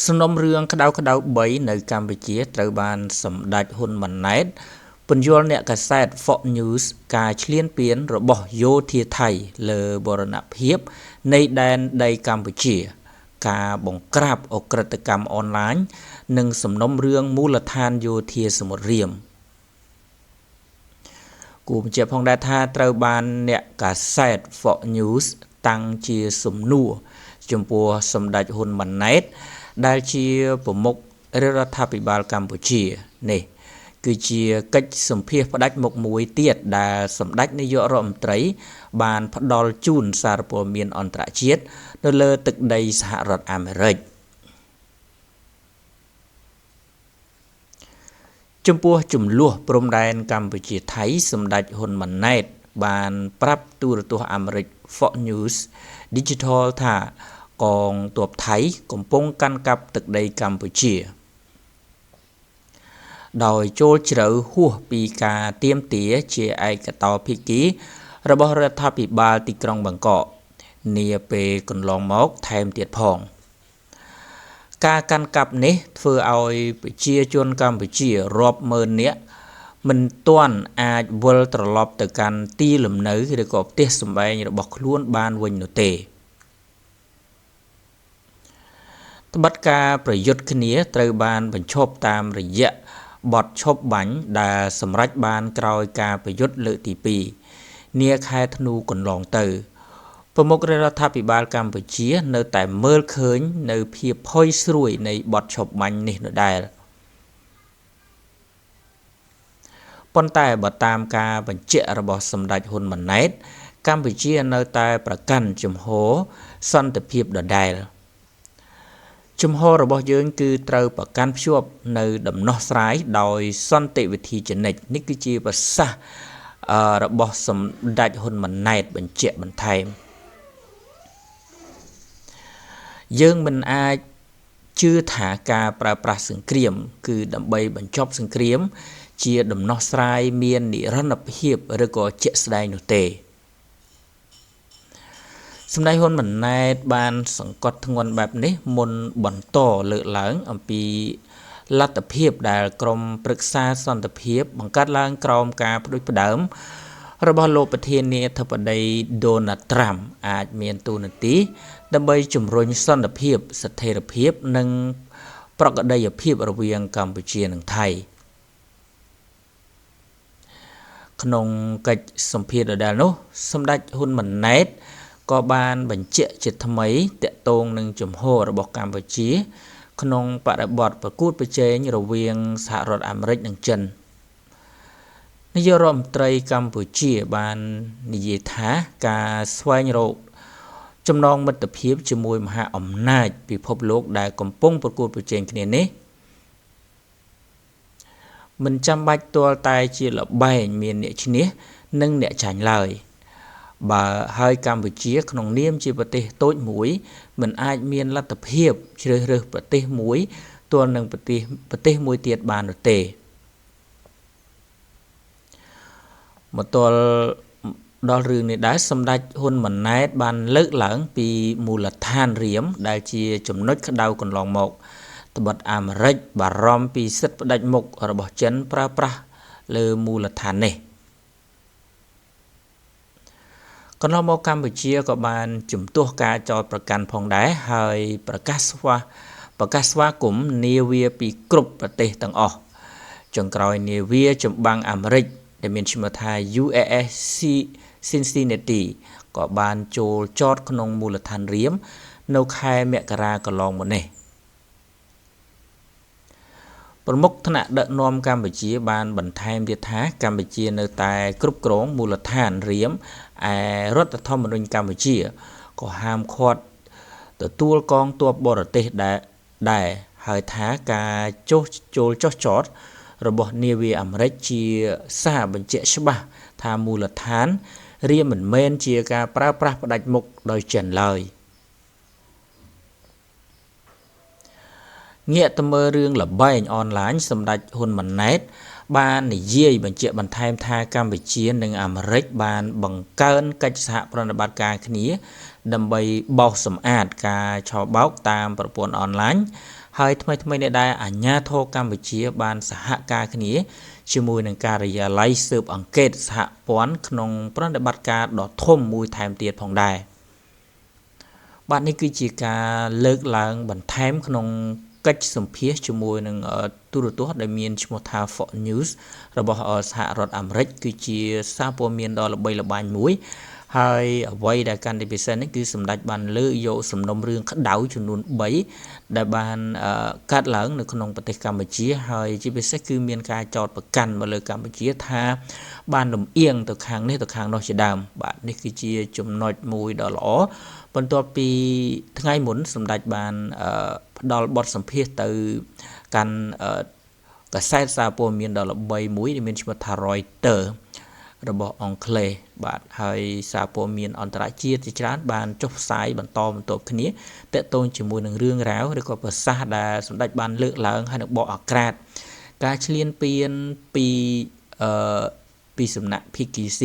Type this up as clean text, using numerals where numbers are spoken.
សំណុំរឿងក្តៅក្តៅ3នៅកម្ពុជាត្រូវបានសម្ដេចហ៊ុនម៉ាណែតពន្យល់អ្នកកាសែត Fox News ការឈ្លានពានរបស់យោធាថៃលើបូរណភាពនៃដែនដីកម្ពុជា ការបង្ក្រាបឧក្រិដ្ឋកម្មអនឡាញនិងសំណុំរឿងមូលដ្ឋានយោធាសមុទ្ររាម។ គួរបញ្ជាក់ផងដែរថាត្រូវបានអ្នកកាសែត Fox News តាំងជាសំណួរចំពោះសម្ដេចហ៊ុនម៉ាណែតដែលជាប្រមុខរដ្ឋាភិបាលកម្ពុជានេះគឺជាកិច្ចសម្ភាសផ្ដាច់មុខមួយទៀតដែលសម្ដេចនាយករដ្ឋមន្ត្រីបានផ្ដល់ជូនសារព័ត៌មានអន្តរជាតិនៅលើទឹកដីសហរដ្ឋអាមេរិក។ ចំពោះចំនួនព្រំដែនកម្ពុជាថៃសម្ដេចហ៊ុនម៉ាណែតបានប្រាប់ទូរទស្សន៍អាមេរិក Fox News Digital ថាកងទ័ពថៃកំពុងកាន់កាប់ទឹកដីកម្ពុជាដោយចូលជ្រៅហួសពីការទាមទារជាឯកតោភាគីរបស់រដ្ឋាភិបាលទីក្រុងបាងកកនាពេលកន្លងមកថែមទៀតផង។ ការកាន់កាប់នេះធ្វើឲ្យប្រជាជនកម្ពុជារាប់ម៉ឺននាក់មិនទាន់អាចវិលត្រឡប់ទៅកាន់ទីលំនៅឬក៏ផ្ទះសម្បែងរបស់ខ្លួនបានវិញនោះទេ។ ត្បិតការប្រយុទ្ធគ្នាត្រូវបានបញ្ឈប់តាមរយៈបទឈប់បាញ់ដែលសម្រេចបានក្រោយការប្រយុទ្ធលើកទី2នាខែធ្នូកន្លងទៅប្រមុខរដ្ឋាភិបាលកម្ពុជានៅតែមើលឃើញនៅភាពផុយស្រួយនៃបទឈប់បាញ់នេះដដែលប៉ុន្តែបើតាមការបញ្ជាក់របស់សម្ដេចហ៊ុនម៉ាណែតកម្ពុជានៅតែប្រកាន់ជំហរសន្តិភាពដដែល។ ជំហររបស់យើងគឺត្រូវប្រកាន់ភ្ជាប់នៅដំណោះស្រាយដោយសន្តិវិធីជានិច្ចនេះគឺជាប្រសាសន៍របស់សម្ដេចហ៊ុនម៉ាណែតបញ្ជាក់បន្ថែម។ យើងមិនអាចជឿថាការប្រើប្រាស់សង្គ្រាមគឺដើម្បីបញ្ចប់សង្គ្រាមជាដំណោះស្រាយមាននិរន្តរភាពឬក៏ជាក់ស្ដែងនោះទេ។ សម្ដេចហ៊ុនម៉ាណែតបានសង្កត់ធ្ងន់បែបនេះមុនបន្តលើកឡើងអំពីលទ្ធភាពដែលក្រុមប្រឹក្សាសន្តិភាពបង្កើតឡើងក្រោមការផ្ដួចផ្ដើមរបស់លោកប្រធានាធិបតីដូណាល់ត្រាំអាចមានតួនាទីដើម្បីជំរុញសន្តិភាពស្ថិរភាពនិងប្រក្រតីភាពរវាងកម្ពុជានិងថៃ។ ក្នុងកិច្ចសម្ភាសន៍ដដែលនោះសម្ដេចហ៊ុនម៉ាណែតក៏បានបញ្ជាក់ជាថ្មីទាក់ទងនឹងជំហររបស់កម្ពុជាក្នុងបរិបទប្រកួតប្រជែងរវាងសហរដ្ឋអាមេរិកនិងចិន។ នាយករដ្ឋមន្ត្រីកម្ពុជាបាននិយាយថាការស្វែងរកចំណងមិត្តភាពជាមួយមហាអំណាចពិភពលោកដែលកំពុងប្រកួតប្រជែងគ្នានេះមិនចាំបាច់ទាល់តែជាល្បែងមានអ្នកឈ្នះនិងអ្នកចាញ់ឡើយ។ បើហើយកម្ពុជាក្នុងនាមជាប្រទេសតូចមួយមិនអាចមានលទ្ធភាពជ្រើសរើសប្រទេសមួយទល់នឹងប្រទេសមួយទៀតបាននោះទេ។ មកទល់ដល់រឿងនេះដែរសម្ដេចហ៊ុនម៉ាណែតបានលើកឡើងពីមូលដ្ឋានរាមដែលជាចំណុចក្តៅកន្លងមកត្បិតអាមេរិកបារម្ភពីសិទ្ធិផ្ដាច់មុខរបស់ចិនប្រើប្រាស់លើមូលដ្ឋាននេះ។ កន្លងមកកម្ពុជាក៏បានជំទាស់ការចោទប្រកាន់ផងដែរហើយប្រកាសស្វាគមន៍នាវាពីគ្រប់ប្រទេសទាំងអស់ចុងក្រោយនាវាចម្បាំងអាមេរិកដែលមានឈ្មោះថា USS Cincinnati ក៏បានចូលចតក្នុងមូលដ្ឋានរាមនៅខែមករាកន្លងមកនេះ។ ប្រមុខថ្នាក់ដឹកនាំកម្ពុជាបានបន្ថែមទៀតថាកម្ពុជានៅតែគ្រប់គ្រងមូលដ្ឋានរាមឯរដ្ឋធម្មនុញ្ញកម្ពុជាក៏ហាមឃាត់ទទួលកងទ័ពបរទេសដែរហើយថាការចុះចូលចុះចតរបស់នាវាអាមេរិកជាសារបញ្ជាក់ច្បាស់ថាមូលដ្ឋានរាមមិនមែនជាការប្រើប្រាស់ផ្ដាច់មុខដោយចិនឡើយ។ ងាកទៅមើលរឿងល្បែងអនឡាញសម្ដេចហ៊ុនម៉ាណែត បាននិយាយបញ្ជាក់បន្ថែមថាកម្ពុជានិងអាមេរិកបានបង្កើនកិច្ចសហប្រតិបត្តិការគ្នាដើម្បីបោសសម្អាតការឆបោកតាមប្រព័ន្ធអនឡាញហើយថ្មីថ្មីនេះដែរអាជ្ញាធរកម្ពុជាបានសហការគ្នាជាមួយនឹងការិយាល័យស៊ើបអង្កេតសហព័ន្ធក្នុងប្រតិបត្តិការដ៏ធំមួយថែមទៀតផងដែរបាទនេះគឺជាការលើកឡើងបន្ថែមក្នុងកិច្ចសម្ភាសជាមួយនឹងទូរទស្សន៍ដែលមានឈ្មោះថា Fox News របស់សហរដ្ឋអាមេរិកគឺជាសារព័ត៌មានដ៏ល្បីល្បាញមួយហើយអ្វីដែលកាន់តែពិសេសនេះគឺសម្ដេចបានលើកយកសំណុំរឿងក្តៅចំនួន3ដែលបានកើតឡើងនៅក្នុងប្រទេសកម្ពុជាហើយជាពិសេសគឺមានការចោទប្រកាន់មកលើកម្ពុជាថាបានលំអៀងទៅខាងនេះទៅខាងនោះជាដើមបាទនេះគឺជាចំណុចមួយដ៏ល្អបន្ទាប់ពីថ្ងៃមុនសម្ដេចបានផ្ដល់បទសម្ភាសន៍ទៅកាន់កាសែតសារព័ត៌មានដ៏ល្បីមួយដែលមានឈ្មោះថា Reuters របស់អង់គ្លេសបាទហើយសារព័ត៌មានអន្តរជាតិជាច្រើនបានចុះផ្សាយបន្តបន្ទាប់គ្នាតកតងជាមួយនឹងរឿងរ៉ាវឬក៏ប្រសាសន៍ដែលសម្ដេចបានលើកឡើងហើយនឹងបកអាក្រាតការឈ្លានពានពីអឺពីសំណាក់ PKC